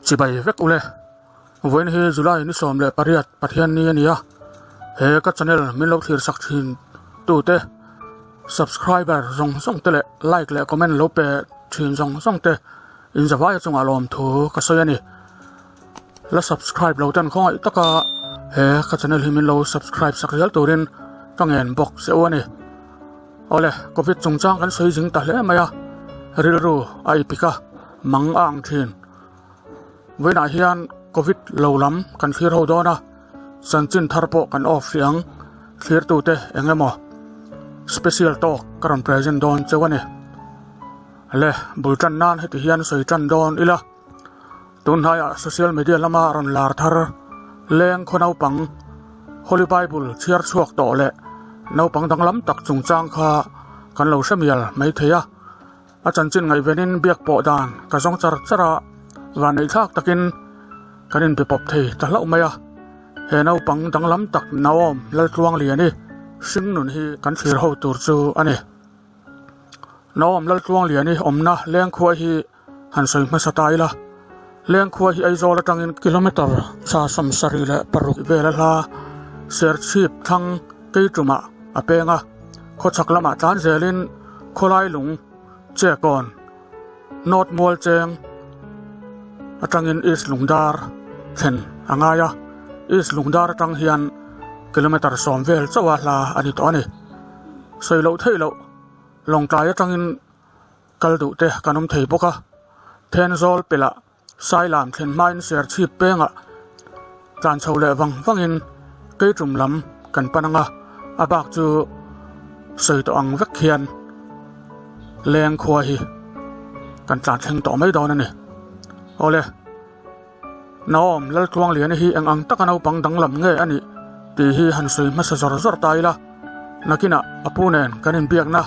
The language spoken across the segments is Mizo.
Chibai vek ule. Vawiin hi July ni 18 Pathianni a ni a, he ka channel min lo thlir sak thin tute subscriber zawng zawng te leh like leh comment lo pe thin zawng zawng te inzavaia chungah lawmthu ka sawi a ni. La subscribe lo ten khawngaih taka he ka channel hi min lo subscribe sak zel turin ka ngen bawk che u a ni. Awle, Covid chungchang kan sawi zing ta hle mai a, rilru a ipik a, mang a ang thin. Vawiinah hian Covid lo lam kan thlir ho dawn a, chanchin thar pawh kan off hrih ang, thlirtute eng emaw special talk ka rawn present dawn cheu a ni. Le, bul tan nan heti hian sawi tan dawn ila. Tunhnaiah social media lama rawn lar thar leng khaw naupang Holy Bible chhiar chhuak tawh leh naupang danglam tak chungchang kha kan lo hre mial mai thei a. A chanchin ngaihvenin biak pawh dan ka zawng char char a, vanneihthlak takin kan inbe pawp thei ta hlauh mai a. He naupang danglam tak Naom Laltluangliani hring nun hi kan thlir ho tur chu a ni. Naom Laltluangliani awmna lengkhua hi Han sawi hmasa ta ila, Lengkhua hi Aizawl atangin kilometre 76 vel a hla, Serchhip thlang Keitumah a peng a, khawchhak lamah tlan zelin khawlai lung Chekawn, North Mualcheng atangin East Lungdar thlen a ngai a, East Lungdar atang hian kilometre 10 vel chauh a hla a ni tawh a ni. Sawi loh theih loh Lawngtlai atangin Kal duh te kan awm thei bawk a, Thenzawl pelah Sailam thlen hmain Serchhip pengah tlan chho leh vang vangin Keitum lam kan pan ang a, a bak chu sawi tawh ang vek hian leng khua hi kan tlan thleng tawh mai dawn a ni. Awle, Naom Laltluangliana hi eng ang taka naupang danglam nge a nih tih hi han sawi hmasa zawr zawr ta ila, nakinah a pu nen kan inbiakna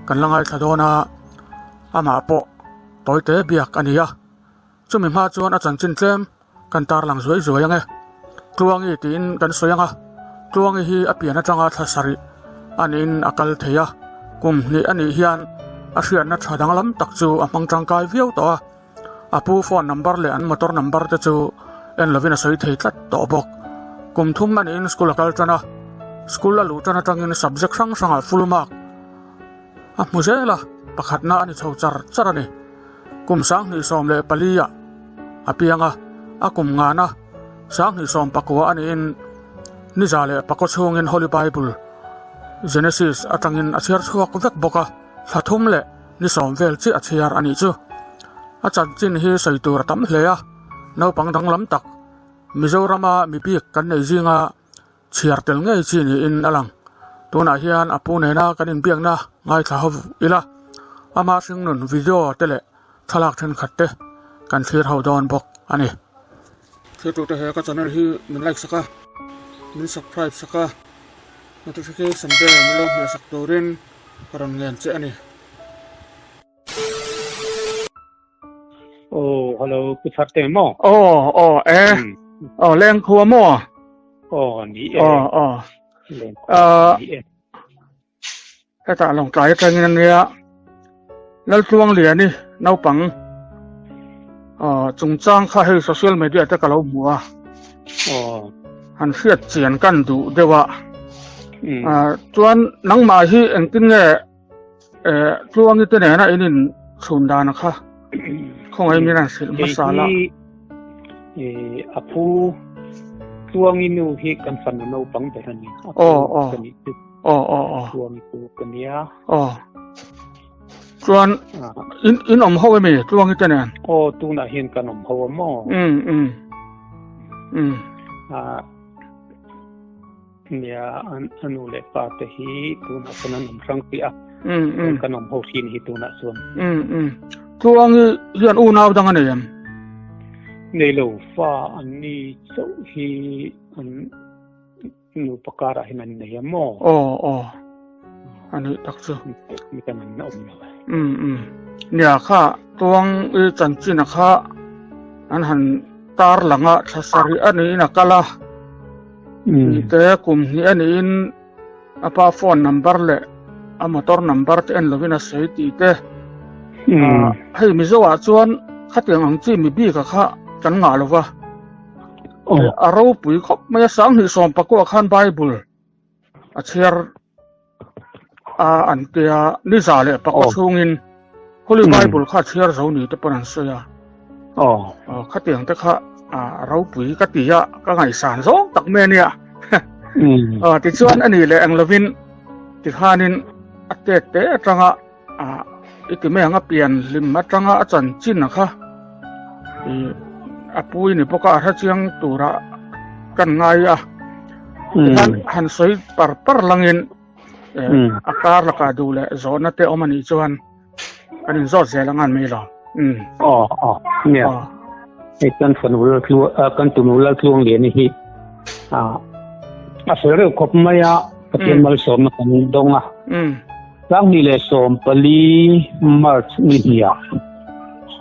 kan la ngaithla dawn a, amah pawh tawite biak a ni a, chumi hma chuan a chanchin tlem kan tarlang zuai zuai ang e. Tluangi tiin kan sawi ang a, Tluangi hi a pian atanga thla sarih a niin a kal thei a, kum hnih a nih hian a hriatna tha danglam tak chu a hmang tangkai viau tawh a. A pu phone number leh an motor number te chu en lovin a sawi thei tlat tawh bawk. Kum thum a niin school a kal tan a, school a luh tan atangin subject hrang hrangah full mark a hmu zel a, pakhatna a ni chho char char a ni. Kum 2014 ah a piang a, a kum ngana 2019 a niin niza leh pakaw chhungin Holy Bible Genesis atangin a chhiar chhuak vek bawk a, thla thum leh Ni sawm vel chiah a chhiar a nih chu. A chanchin hi sawi tur a tam hle a, naupang danglam tak Mizorama mi bik kan nei zinga chhiar tel ngei chi niin a lang. Tunah hian a pu nena kan inbiakna ngaithla ho ila, ama hringnun video te leh thlalak thenkhat te kan thlir ho dawn bawk a ni. Thiltute he ka channel hi min like sak a, min subscribe sak a, notification bell min lo hmeh sak turin ka rawn ngen che a ni. Oh, hello, pu thar te mo. Oh, oh, e. Oh, leng khua mo. Oh, ni e. Oh, oh. Leng khua ni e. Hetah Lawngtlai atangin a nia Laltluangliani naupang chungchang kha hei social media te ka lo hmu a han hriat chian kan duh deuh a chuan nangmah hi engtin nge Tluangi te nena in in chhun dan kha khawngaih min han hrilh hmasa la. A phu Tluangi nu hi kan fanu naupang ber a ni. Aw aw. Aw aw aw. Tluangi chu ka nia. Aw. Chuan in in awm ho emi Tluangi te nen? Aw tunah hian kan awm ho a maw? Um um. Um. Ah nia an anu leh pa te hi tunah chuan an awm hrang tih a. Um um. Kan awm ho thin hi tunah chuan. Um um. Tluangi hian unau dang a nei em? Nei lo fa an ni chauh hi an Nupa karah hian an nei a maw? Aw aw a nih tak chu. Mi tam an awm lo. Um um nia kha tuang i chanchin a kha an han tar lang a thla sarih a niin a kal a. Te kum hnih a niin a pa phone number leh a motor number te en lovin a sawi tih te. Hei Mizo ah chuan khatiang ang chi mi bik a kha. kan ngah lo va. A ropui khawp mai a, 2019 khan Bible a chhiar a an tia ni 109 chhungin Holy Bible kha a chhiar zo ni te pawn an sawi a. Khatiang te kha a ropui ka ti a, ka ngaihsan zawng tak mai a nia. Tichuan a nih leh ang lovin tikhanin a tet te atanga i ti mai ang a pian hlim atanga a chanchin a kha a pui ni bawk a, a hre chiang tura kan ngai a. Tikhan han sawi par par langin a kar lakah duh leh zawhna te awm a nih chuan kan inzawt zel ang an mai lo. Aw aw nia. Hei kan fanu laltluang kan tunu laltluang lian hi a a fel reuh khawp mai a Pathian malsawmna kan dawng a. 2014 March ni hniah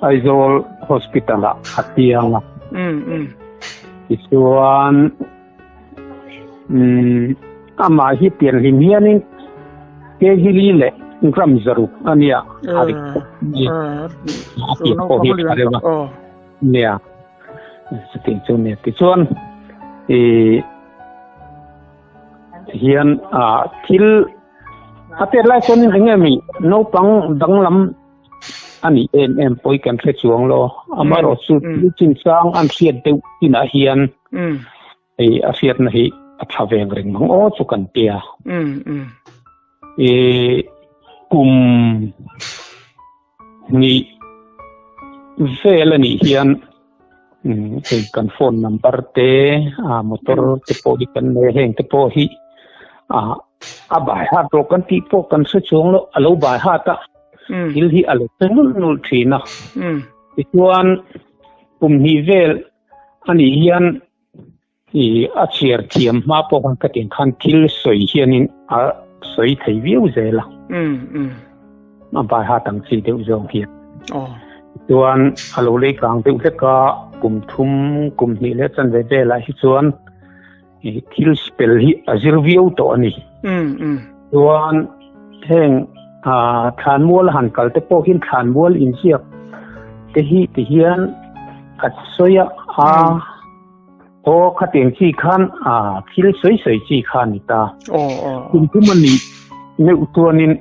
Aizawl Hospital ah a piang a. Tichuan amah hi pianhlim hianin kg li leh gram 600 a nia. A rik khawp mai. A pian pawh hi a tha reuh a. Nia. Chutiang chu nia. Tichuan ih hian thil A pek lai chuanin eng nge mi naupang danglam a nih em em pawi kan hre chuang lo. Amaherawh chu thil chinchang an hriat deuh chinah hian hei a hriatna hi a tha veng reng mang aw chu kan tia. Ih kum hnih vel a nih hian hei kan phone number te ah motor te pawh hi kan nei a heng te pawh hi ah a bai hat rawh kan tih pawh kan hre chuang loh a lo bai hat a thil hi a lo hre nulh nulh thin a tichuan kum hnih vel a nih hian I a chhiar thiam hma pawh khan ka tin khan thil sawi hianin a sawi thei viau zel a. A bai hat ang chi deuh zawng hian. Chuan a lo lei kang deuh hlek a, kum thum kum hnih leh chanve velah hi chuan i thil spell hi a zir viau tawh a ni. Chuan heng thlanmual a han kal te pawh hian thlanmual inziak te hi tihian a sawi a, a. Aw khatiang chi khan a thil sawi sawi chi kha a ni ta. Aw aw. Kum kum a nih meuh chuanin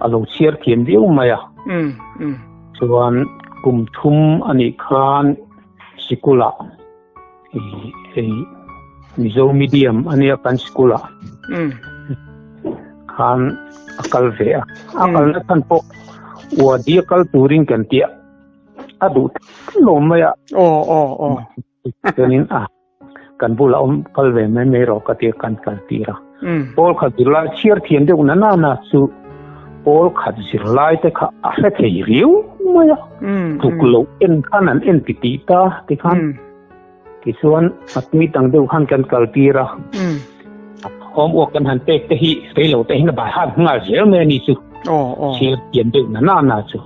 a lo chhiar thiam viau mai a. Chuan kum thum a nih khan sikulah hei Mizo medium a nia kan sikulah khan a kal ve a. A kalna chhan pawh Wadi a kal turin kan tia a duh lo mai a. Aw aw aw. Chuanin a kan bulah awm kal ve mai mai rawh ka tia kan kal tir a. Pawl khat zirlai chhiar thiam deuh na na na chu pawl khat zirlai te kha a hre thei riau mai a. Tluk loh en khan an en ti tih ta tikhan tichuan a tui tang deuh khan kan kal tir a. Homework kan han pek te hi reilo te hian a bai hat nghal zel mai a ni chu. Chhiar thiam deuh na na na chu.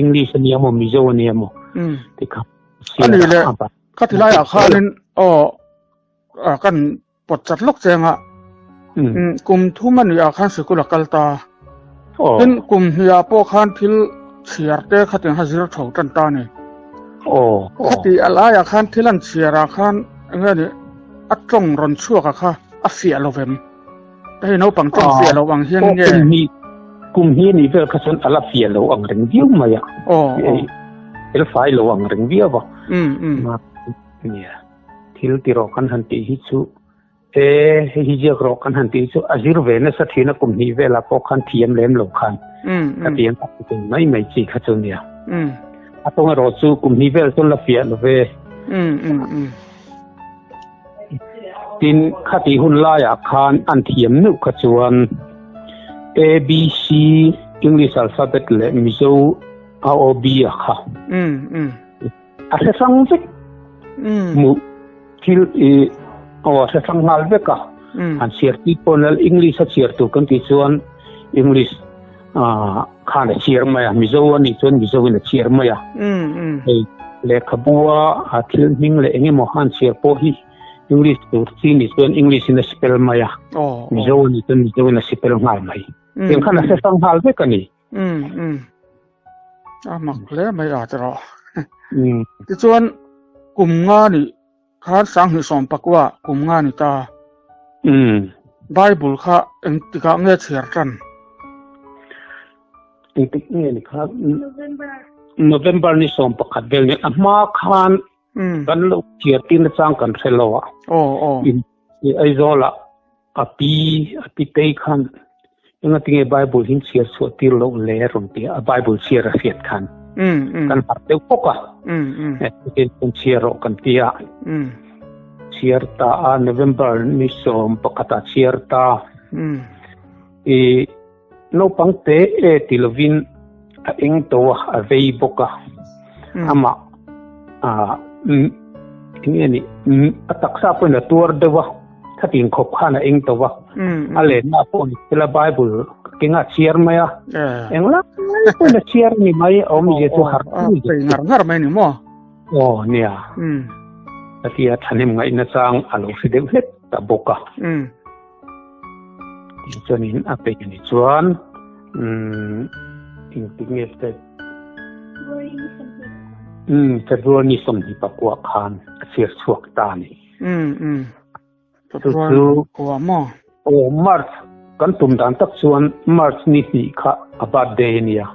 English a nia maw Mizo a nia maw tikhan. A ni le, ka ti laiah khanin aw kan pawt chat lawk cheng a, kum thum a nih ah khan sikul a kal ta. Tin, kum hnih ah pawh khan thil chhiar te khatiang kha zir tho tan ta a ni. Khati a laiah khan thil an chhiar ah khan eng nge ni a tawng rawn chhuak a kha a fiah lo vem. Hei naupang tawng fiah lo ang hian nge. Kum hnih a nih vel kha chuan a la fiah lo ang reng viau mai a. Thil fai lo ang reng viau a. Nia, thil ti rawh kan han tih hi chu e hei hi ziak rawh kan han tih hi chu a zir ve nasa thin a kum hnih velah pawh khan thiam lem lo khan. Ka tiang a ti mai mai chi kha chu nia. A tawng erawh chu kum hnih vel chuan la fiah lo ve. Tin, khatih hun laiah khan an thiam neuh kha chuan ABC, English alphabet leh Mizo AOB a kha a hre hrang vek. Hmuh thil i aw a hre hrang nghal vek a. Han chhiar tir pawh nal English a chhiar tur kan tih chuan English khan a chhiar mai a, Mizo a nih chuan Mizo in a chhiar mai a. Hei lehkhabua a thil hming leh eng emaw han chhiar pawh hi English tur chi nih chuan English in a spell mai a, Mizo a nih chuan Mizo in a spell nghal mai. Tiang khan a hre hrang nghal vek a ni. A mak hle mai a tiraw. Tichuan. Kum nga nih khan 2019 kum nga ni ta. Bible kha engtikah nge chhiar tan? Engtik nge ni kha? November ni 11 vel ni a hma khan kan lo chhiar tir nachang kan hre lo a. Aizawl ah a pi a pi tei khan enga tinge Bible hin chhiar chhuah tir loh le rawn ti a Bible chhiar a hriat khan kan harh deuh bawk a kan chhiar rawh kan ti a chhiar ta a November ni 11 ah chhiar ta i naupang te e ti lovin a eng to a a vei bawk a amah a enge ni a taksa pawhin a tuar deuh a khatin khawp khan a eng to a a lenna pawh ni sela Bible kenga chhiar mai a engla pawhin a chhiar ni mai a awmzia chu har ngar ngar mai ni maw aw nia atia thahnem ngaihna chang a lo hre deuh hlek ta bawk a Chuanin a peih ni chuan engtik nge Feb February ni 29 khan a chhiar chhuak ta a ni. Chu chu aw March kan tum dan tak chuan March ni hnih kha a birthday a nia.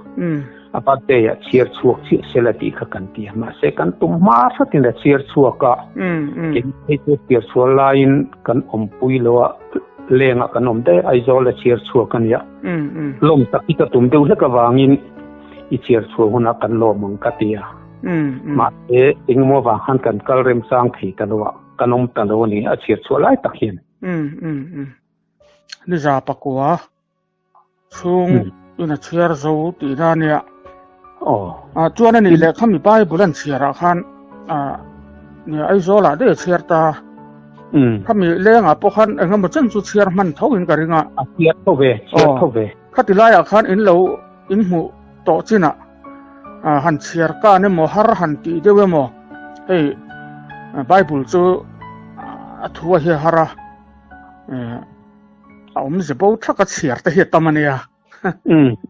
A birthday ah chhiar chhuak chiah sela tih kha kan ti a, mahse kan tum hma hratin a chhiar chhuak a, kei chu chhiar chhuah laiin kan awmpui lo a, lengah kan awm daih a, Aizawl a chhiar chhuak a nia. Lawm tak hi ka tum deuh hlek avangin i chhiar chhuah hunah kan lawm ang ka ti a, mahse engemaw avang khan kan kal remchang thei ta lo a, kan awm ta lo a ni a chhiar chhuah lai tak hian. Ni 9 chhung in a chhiar zo tih na nia. Aw. Chuan a nih leh khami Bible an chhiar ah khan nia Aizawl ah daih a chhiar ta. Khami leng ah pawh khan eng emaw chen chu chhiar hman tho in ka ring a. A chhiar tho ve, chhiar tho ve. Khati lai ah khan in lo in hmuh tawh chin ah han chhiar kan emaw har han tih deuh emaw hei Bible chu a thu a hi a har a. A awmze bo thak a chhiar te hi a tam a nia.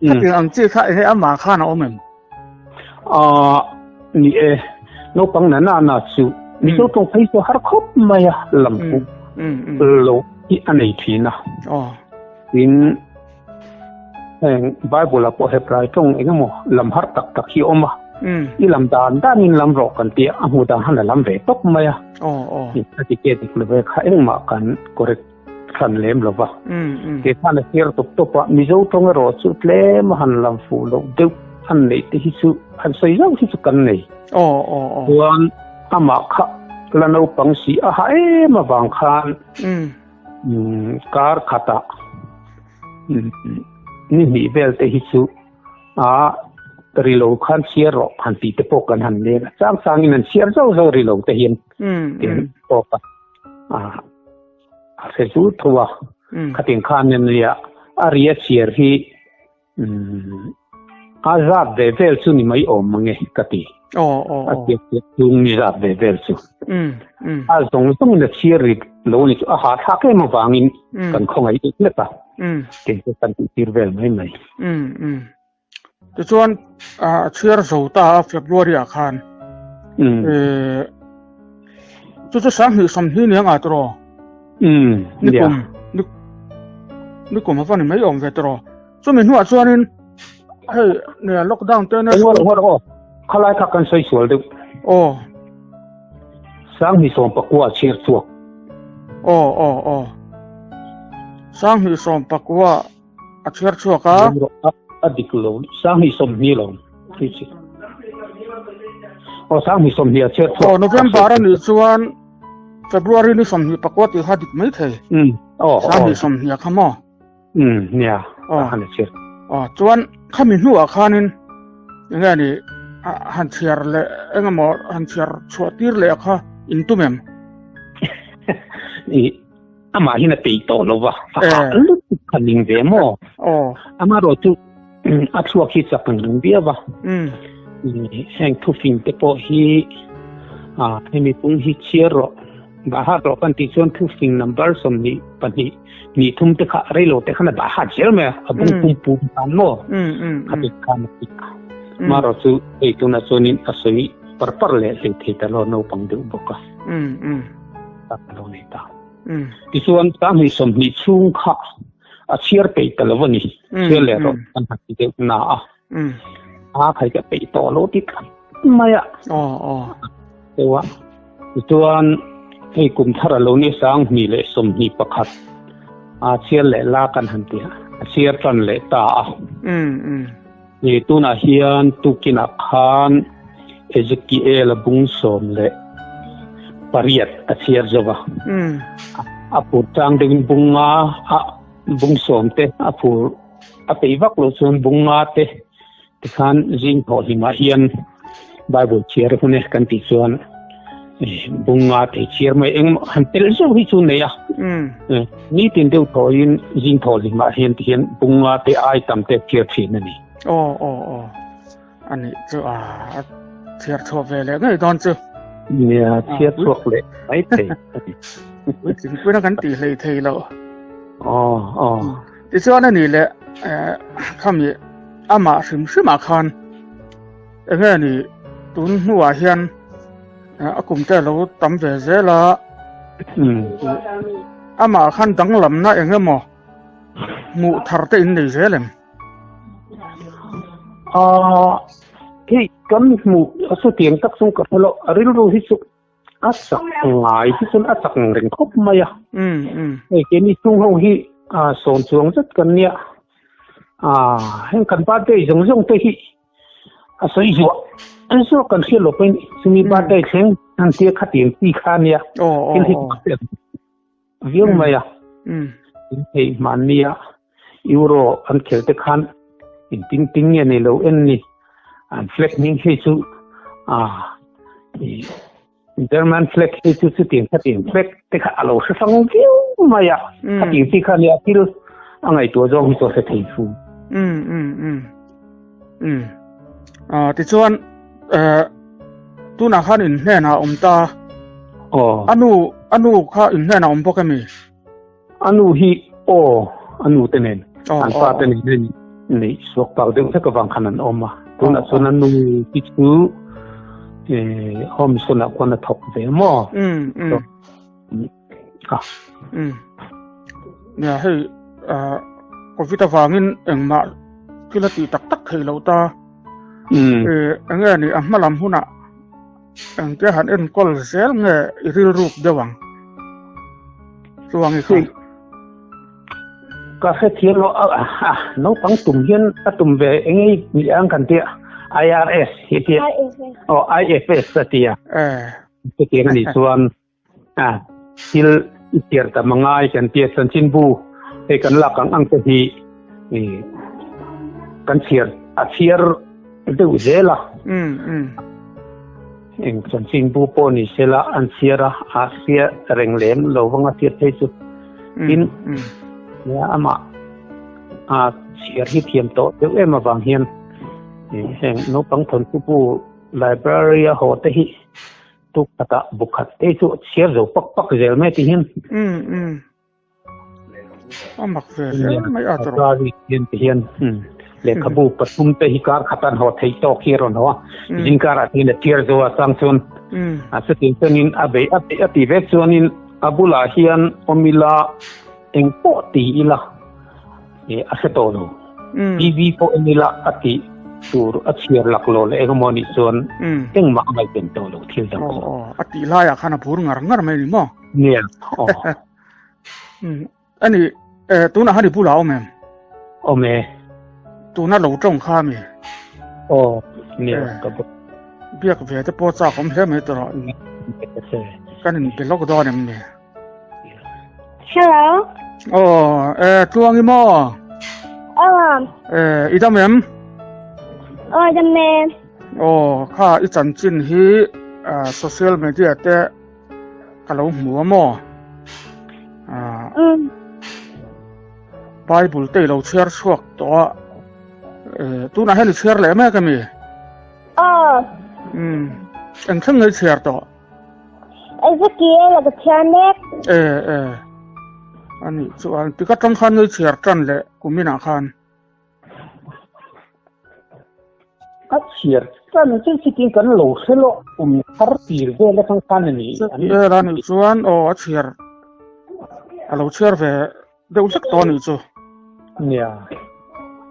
Khatiang ang chi kha enge amah khan a awm em? Aaa ni e, naupang na na na chu Mizo tawng phei chu har khawp mai a lam pawh lo hi a nei thin a. Tin, heng Bible ah pawh Hebrai tawng engemaw lam har tak tak hi a awm a. I lam dan danin lam rawh kan tih a, a hmu dan khan a lam ve tawp mai a. A ti ke dik lo ve kha engmah kan correct hran lem lo va. Ke khan a chhiar tawp tawp a, Mizo tawng erawh chu tlem a han lam fuh loh deuh han neih te hi chu han sawi zauh hi chu kan nei. Chuan amah kha la naupang si a ha em avang khan kar khatah ni hnih vel te hi chu a ri lo khan chhiar rawh han tih te pawh kan han leng a, chang changin an chhiar zauh zauh ri lo te hian tawp a. A hre zut tho a, khatin khan nia a ria chhiar hi a zat ve vel chu ni mai awm mange ka ti. A chhiar chhiar chung ni zat ve vel chu. A zawng zawng in a chhiar ri lo ni chu a hahthlak em avangin kan khawngaih deuh hlek a, kei chu kan tih tir vel mai mai. Tichuan a chhiar zo ta a February ah khan chu chu 2020 ni anga tiraw nikum nikum ava ni mai awm ve tiraw chumi hnuah chuanin hei nia lockdown te na khalai kha kan sawi sual deuh aw 2019 chhiar chhuak aw aw aw 2019 A chhiar chhuak a. A dik lo. 2020 lo. Aw 2020 a chhiar chhuak. Aw November a nih chuan February ni 29 tih kha dik mai thei. Aw. 2020 a kha maw? Nia. Aw. Khan a chhiar. Aw chuan khami hnuah khanin enge ni han chhiar leh engemaw han chhiar chhuah tir leh a kha in tum em? I Amah hian a peih tawh lo va, a hah lutuk kha ning ve maw? Amaherawh chu a thluak hi chak ang reng viau va. Heng thufing te pawh hi hemi pung hi chhiar rawh, bah hat rawh kan tih chuan thufing number 22 nih thum te kha rei lo te khan a bah hat zel mai a, a bung pum pum tan maw? Khati khan a ti. Amaherawh chu hei tunah chuanin a sawi. par par leh hlei thei ta lo naupang deuh bawk a. Tak a lo nei ta. Tichuan 2020 chhung kha a chhiar peih ta lo a ni. Chhiar leh rawh kan han ti deuh na a. A khai ka peih tawh lo ti tlat mai a. Deuh a. Tichuan hei kum thar a lo ni 2021 a chhiar leh la kan han ti a. A chhiar tan leh ta a. Ni tunah hian tukinah khan Ezekiel a bung 18 a chhiar zo va. A phur chang deuhin bung nga a bung sawm te a phur a peih vak loh chuan bung nga te tikhan zing thawh hlimah hian Bible chhiar hun e kan tih chuan bung nga te chhiar mai engemaw han tel zeuh hi chu nei a. Nitin deuh thawhin zing thawh hlimah hian tihian bung nga te ai tam te chhiar thin a ni. Aw aw aw ani chu a chhiar chhuak ve leh ngei dawn chu. Nia chhiar chhuak leh mai thei. Puitling puina kan tih hlei thei lo. Aw aw. Tichuan a ni leh khami amah hrim hrimah khan enge ni tun hnuah hian a kum te lo tam ve zel a amah khan danglamna eng emaw hmuh thar te in nei zel em? Hei kan hmuh a chutiang tak chu ka hre lo a rilru hi chu a chak ngai hi chuan a chak reng khawp mai a. Hei keini chhung ho hi sawn chuang zet kan nia heng kan birthday zawng zawng te hi a sawi zuah an zawk kan hriat loh pawhin chumi birthday thleng an tia khatiang chi kha nia thil hi viau mai a hei hmannia euro an khel te khan in ting ting nge nei lo en ni an flag hming hei chu a German flag hei chu chutiang khatiang flag te kha a lo hre hrang viau mai a khatiang chi kha nia thil a ngaihtuah zawng hi chu a hre thei fu. Tichuan tunah khan in hnenah awm ta. Anu anu kha in hnenah awm bawk emi? Anu hi aw anu te nen an pa te nen nei suak tak deuh hlek avang khan an awm a. Tunah chuan anu hi chu home sawn ah khuan a thawk ve maw? Kha. Nia hei Covid avangin engmah thil a tih tak tak thei lo ta. Enge ni a hma lam hunah engtia han enkawl zel nge i rilruk deuh ang chuang i kha. Ka hrethiam lo a naupang tum hian a tum ve enge ni ang kan tia IRS hi tia aw IFS a tia. Chutiang a nih chuan A, thil i chhiar tam a ngai kan tia chanchinbu hei kan lak ang ang te hi kan chhiar a chhiar deuh zel a. Eng chanchinbu pawh ni sela an chhiar a, a hria reng lem lo vang a chhiar phei chu. Tin, amah a chhiar hi thiam tawh deuh em avang hian heng naupang thawnthu bu library a haw te hi Tuk khatah bu khat te chu chhiar zo pak pak zel mai ti hian. Um um. A mak ve hle mai a tawrh. Library hian ti hian um lehkhabu pathum te hi kar khat an haw thei tawk hi a rawn haw a. Zingkarah hian a chhiar zo a chang chuan a chutin chuanin a bei a a ti vek chuanin a bulah hian awm ila eng pawh ti ila a hre tawh lo. TV pawh en ila a tih tur a chhiar lak lo leh engemaw nih chuan engmah a ngaihven tawh lo thil dang chu. Aw a tih laiah khan a bur ngar ngar mai ni maw? Nia aw. Ani tunah khan i bulah a awm em? Awm e. Tuna lo tawng kha mi? Aw nia ka bu. Biak ve te pawh chak awm hle mai tawh. Kan inbe lawk dawn em ni? Hello. Oh, eh tluang i maw? Oh. Eh, i dam em? Oh, dam e. Oh, kha i chanchin hi uh, social media te ka lo hmu a maw? Uh, mm. Bible te lo chhiar chhuak tawh a. Eh, tunah hian i chhiar leh mek ami? Oh. Mm. Eng thleng nge i chhiar tawh? Ezekiel a ka chhiar mek. E e. Ani chuan tika tang khan nge chhiar tan le kuminah khan. A chhiar tan chu chutin kan lo hre lo kum thar tir vel atang khan a ni. Ezekiel a nih chuan aw a chhiar a lo chhiar ve deuh hlek tawh a nih chu. Nia.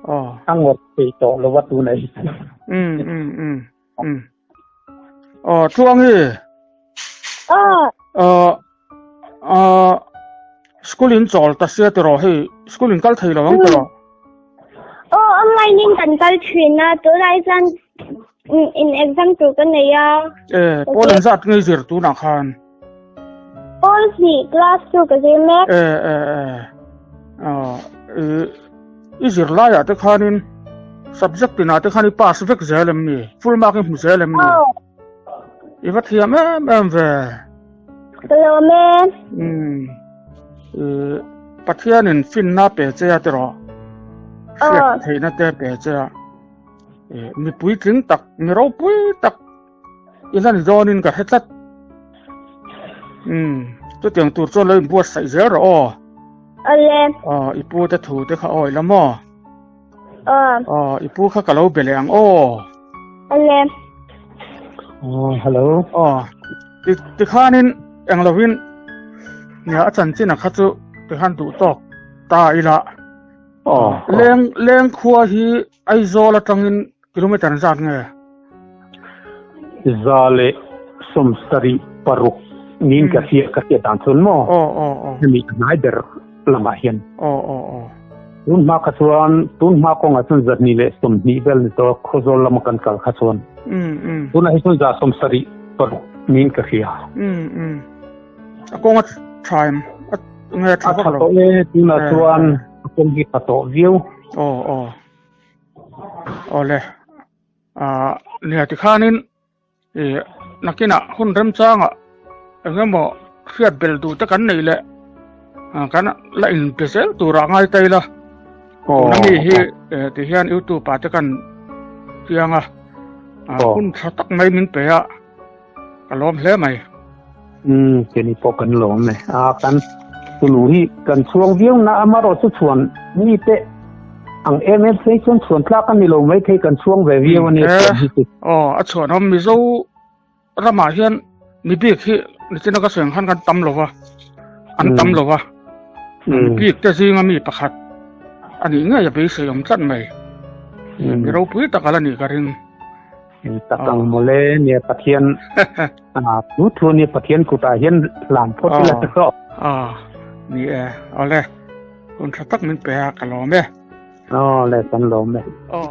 Aw. A ngawt thei tawh lo a tunah hi. Um um um um. Aw tluang hi. Aw. Aw aw school in chawl ta sia tiraw hei school in kal thei lo ang tiraw. Aw online in kan kal thin a tunah hi chuan in exam tur ka nei a. E pawl engzat nge i zir tunah khan? Pawl hnih class 2 ka zir mek. E e e aw i i zir laiah te khanin subject tinah te khan i pass vek zel em ni? Full mark i hmu zel em ni? I va thiam em em ve. Ka lawm e. Um i Pathianin finna pe che a tiraw. Hriat theihna te pe che a. I mi puitling tak, mi ropui tak i la ni dawnin ka hre tlat. Um chutiang tur chuan lo inbuatsaih zel rawh aw. Awle. Aw i pu te thu te kha awi la maw? Aw. Aw i pu kha ka lo be leh ang aw. Awle. Aw hello. Aw ti tikhanin eng lovin nia a chanchin a kha chu tikhan duh tawk ta ila. Aw. Leng leng khua hi Aizawl atangin kilometer zat nge? Za leh sawmsarih paruk niin ka hria ka hriat dan chuan maw? Aw aw aw. Hemi ka hnai ber lamah hian. Aw aw aw. Tun hma kha chuan tun hma kawngah chuan zahnih leh sawmhnih vel ni tawh Khawzawl lama kan kal kha chuan. Um um. Tunah hi chuan za sawmsarih paruk niin ka hria. Um um. A kawng a tha em? A nge a tha vak lo? A tha tawh e tunah chuan a kawng hi tha tawh viau. Aw aw. Awle ah nia tikhanin ih nakinah hun remchangah eng emaw hriat bel duh te kan neih leh ah kan la inpe zel turah ngai ta ila tuna mi hi eh tihian youtube ah te kan chiang a ah hun tha tak mai min pe a ka lawm hle mai. Umm keni pawh kan lawm e a kan tunu hi kan chhuang viau na amarawh chu chhuan mi te ang em em phei chuan chhuan tlak a ni lo mai thei kan chhuang ve viau a nia chhuan hi chu. Aw a chhuan awm Mizo ramah hian mi bik hi nichina ka sawi ang khan kan tam lo va an tam lo va mi bik te zinga mi pakhat a nih ngei a beisei awm tlat mai mi ropui tak a la nih ka ring. Tak ang mawle nia Pathian a thu thu nia Pathian kutah hian hlan phawt ila ta rawh. A ni e awle hun tha tak min pe a ka lawm e. Aw le kan lawm e. Aw.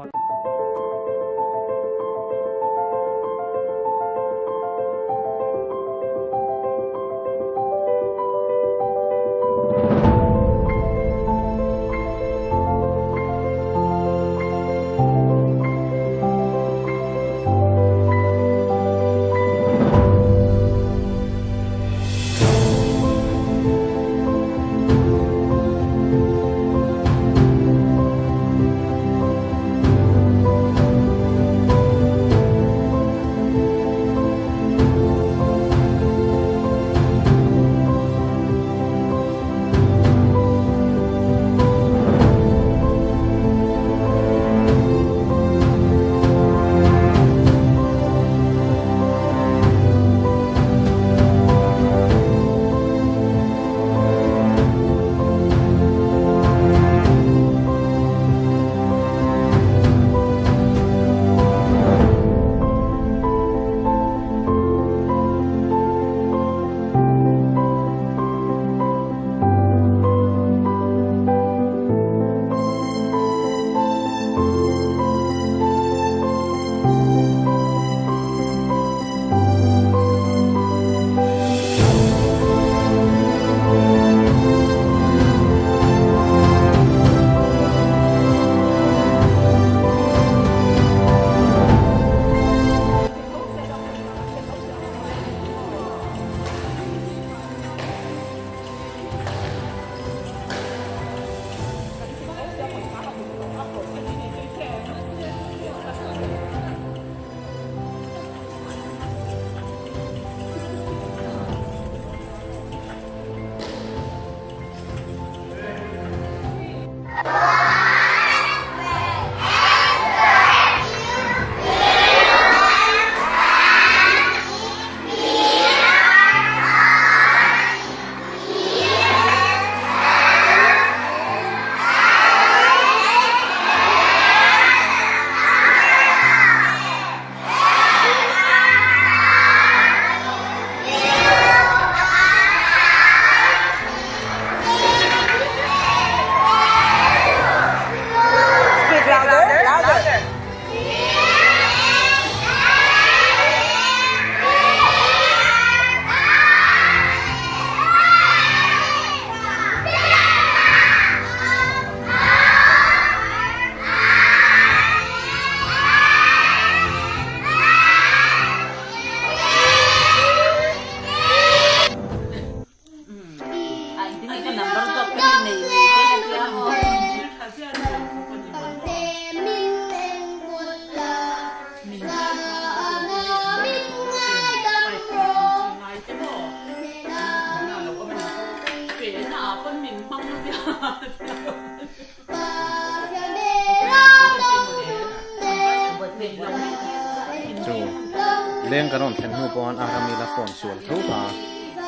Leng kan rawn thlen hnu pawh khan Arami la phone sual tho kha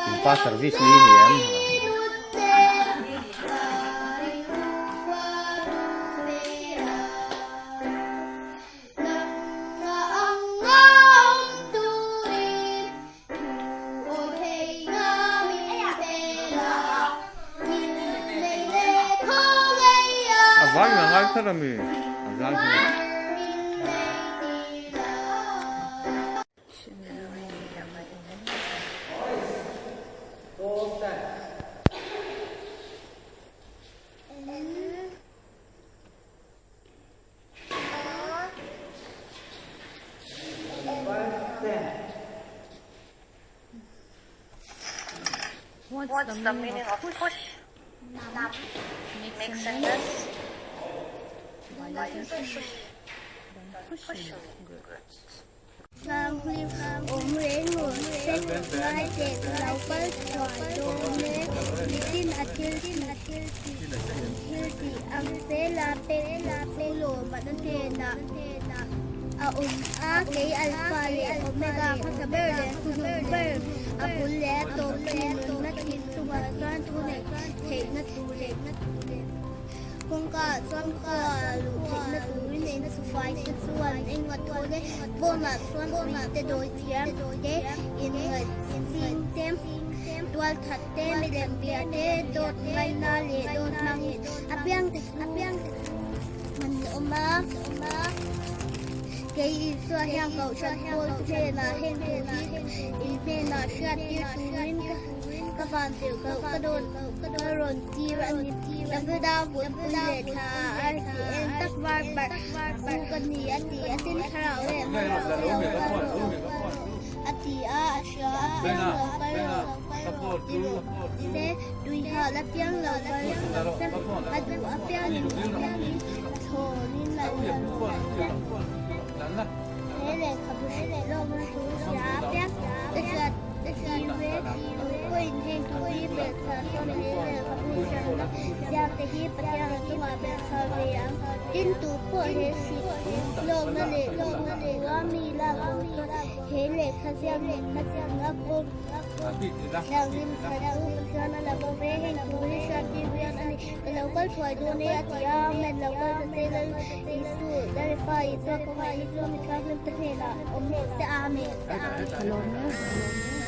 in pa service ni ni em? A vai in a ngai kher ami a zai hi. What's the meaning of push? Nam. Make sentence. Why is push? Pushing goods. Thianghlim awm reng rawh se, ngai teh ka lo kal thuai dawn e, mitin a thil tih thil tih ang zela pek tur chu lawmah na hnenah a awm a, kei Alpha leh Omega hmasa ber leh hnuhnung ber a bul leh a tawp ka ni nunna thil chungah chuan thu neih theihna tur leh Kawngka ah chuan khua luh theihna turin in chufai te chuan eng a tawn e, pawnah chuan ui te dawi thiam te, inngaihching te, tual that te, milem bia te, dawt ngaina leh dawt hmang apiang te chu an awm a. Kei Isua hian Kohhran pawl te hnenah heng thu hi in hnenah hriattir turin ka van tirh koh ka dawn ka rawn tir a ni. Davida vunpui leh thla a arsi eng tak var parh chu ka ni a ti a tin thlarau leh hmanrua lo kal rawh a ti a, a hria a piang lo kal rawh ti rawh se tui hal a piang lo kal rawh se a duh a piangin a thlawnin lo la rawh se. He lehkhabu hrilh lawkna thu hria a piang ka hriat tir e. Pawhin heng thu hi belhchhah chuan he lehkhabu hriatna ziak te hi Pathian a chungah belhchhah ve ang. Tin, tu pawh he hrilh lawkna leh thua mi lak lo chuan he lehkha ziak lehkha ziakna pawh thianghlim chhan chu Pathian a la bo ve. Heng thu hi hriat tir hian a ni. Ka lo kal thuai dawn e a ti a, Amen lo kal ta che Lal Isu, Lalpa Isua kawngah Isua mi thianghlim te hnenah awm rawh se Amen. Ka lawm e.